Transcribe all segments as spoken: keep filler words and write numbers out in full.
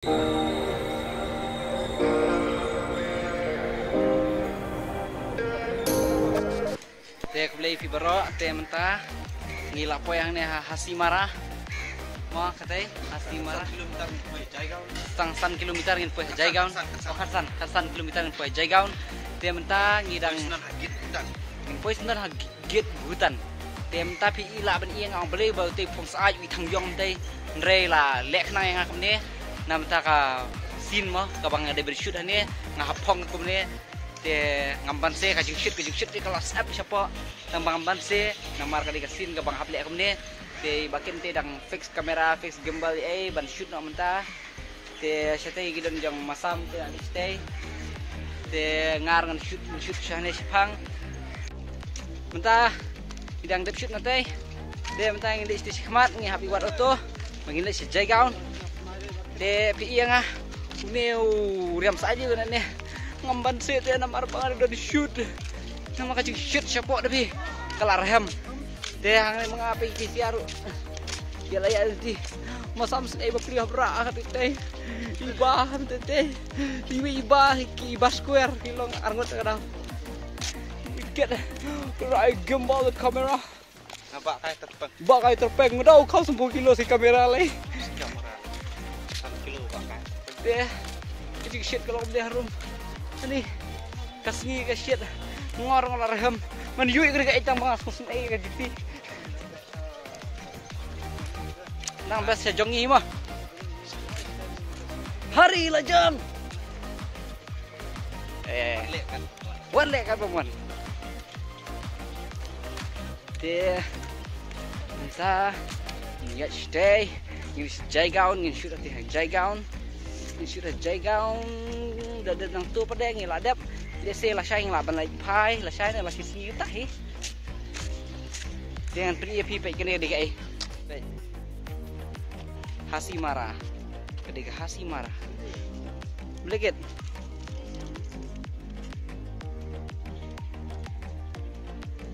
Te khublei phi baroh, te mynta ngi la poi hangne ha Hasimara. Mo katei Hasimara. Kilometer ngin poi Jaigaon. Tang san kilometer ngin poi Jaigaon. Khatsan, khatsan. Oh, khatsan, khatsan kilometer ngin poi Jaigaon. Te mynta ngi dang, ngin poi sdang ha gate Bhutan. Te mynta phi i lah ban i nga ong balei ba utei phong sa ai u i thang yong tei. Hynrei la leh khnang ïa nga kumne. Na mynta ka scene mo kaba nga dei ban shoot hangne nga hap phong kumne. Te ngam banse ka jingshoot, ka jingshoot te ka la sep shapoh. Tang ba ngam banse namar ka dei ka scene kaba nga hap leh kumne. Te ba kin te dang fix camera, fix gimbal ei ban shoot noh mynta. Te shatei ki don jong Masam te ani shatei. Te ngar ngan shoot, ngan shoot shane shipang. Mynta ngi dang dep shoot na tei. Te mynta ngi dei shatei shikhmat ngi hap i wat auto. Ba ngin leit sha Jaigaon. Te phi ïa nga une u riam sa ji ne. Ngam banse te namar ba nga don shoot. Namar ka jingshoot shapoh da phi. Ka la rhem. Te hangne ma nga peit ki siar. Ïa la ïa ti. Masam sngewbha pli hap rah ka te te. Iba te te. Iba iba ki iba square ki long arngut ka dau. Iket. Rai gimbal the camera. Nga ba kai terpeng. Ba kai terpeng. Nga dau kau sempul kilo si kamera lai. Kamera. San kilo ba kai. Te. Ka jingshit ka long de harum. Ani. Ka sngi ka shit. Ngor ngor rhem. Man yui ka ka itang ba nga sngewsynei ka jiti. Nang best sha jong i ma. Hari la jong. Eh. Wan leh kan ba mon. Te mynta ngin ïa shatei, ngin sha Jaigaon, ngin shoot ha Jaigaon. Ngin shoot ha Jaigaon. Da da nang tu pa deng la dep. Lehse lashai ngin lah ban leit phai, lashai ne lashai sngi uta hi. Te ngan pyni ïa phi peit kane ka dei kaei. Peit. Hasimara. Ka dei ka Hasimara. Blikit.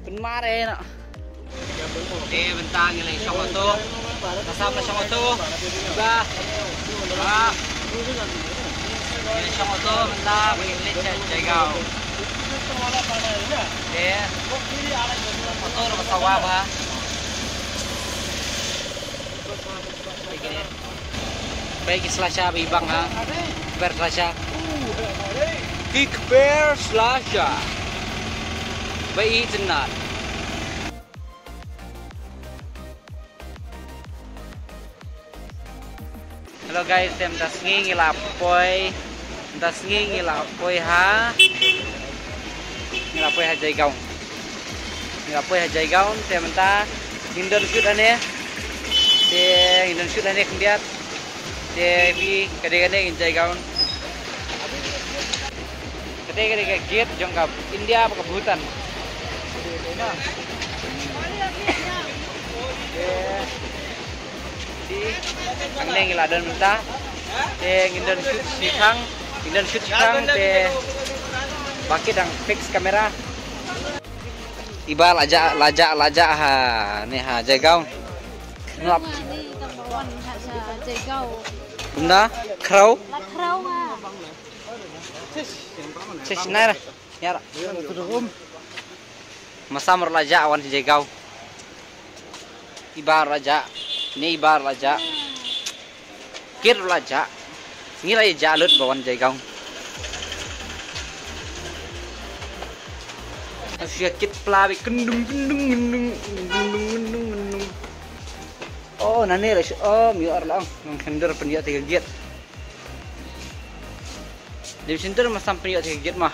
Pynmar eh na. Te bynta ngi leit shong auto. Ka sam la shong auto. Ba. Ba. Ngi leit shong auto bynta ba ngi leit sha Jaigaon. Te auto ruh ka sawa bha. Bai ki slasha bai bang ha. Kper slasha. Ki kper slasha. Bai i tynat. Hello guys, te mynta sngi ngi la poi. Mynta sngi ngi la poi ha. Ngi la poi ha Jaigaon. Ngi la poi ha Jaigaon, te mynta ngin don shoot hangne. Te ngin don shoot hangne khyndiat. Te phi ka dei kane ngin Jaigaon. Ka dei ka dei ka gate jong ka India bad ka Bhutan. Te Te hangne ngi la don mynta. Te ngin don shoot shithang, ngin don shoot shithang te ba ki dang fix camera. Iba la jah, la jah, la jah ha ne ha Jaigaon. Nap. Kumna khraw. La khraw ha. Sis nara. Yara. Masam ruh la jah wan Jaigaon. Iba ruh la jah. Ni iba ruh la jah. Kit ruh la jah. Ngi la jah lut ba wan Jaigaon. Asia kit pla bi kendung kendung kendung kendung kendung kendung. Oh nane la oh mi ar lang nang kender pynjah tiga git. Dim center ma sam pynïoh te git ma.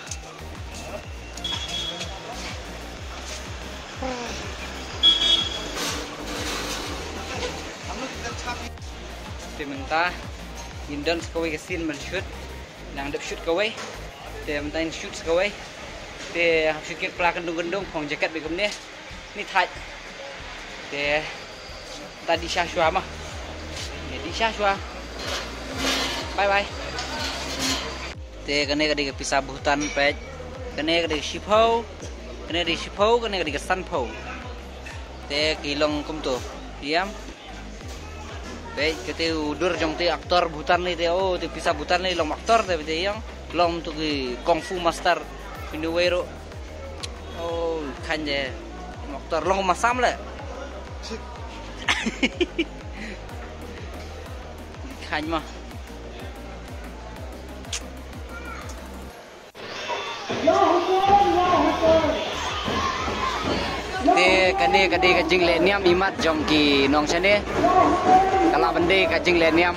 Te mynta ngin don sa kawei ka scene ban shoot. Nang dep shoot kawei. Te mynta ngin shoot sa kawei. Te hap shoot kit pla kendung kendung phong jacket bad kumne. Ni thait. Te ta dih sha shuwa ma. Te dih sha shuwa. Bye bye. Te kane ka dei ka pisa Bhutan peit. Kane ka dei ka shiphew. Kane ka dei shiphew, kane ka dei ka sanphew. Te ki long kumto. Diam. Beit, kate u dur jong te actor Bhutan lei te, oh, te pisa Bhutan lei long actor te beit te ïong. Long tu ki kung fu master pynduwei ruh. Oh, khan je actor long masam le. Khan ma. Te kane ka dei ka jingleh niam imat jong ki nongshane. Ka lah ban dei ka jingleh niam.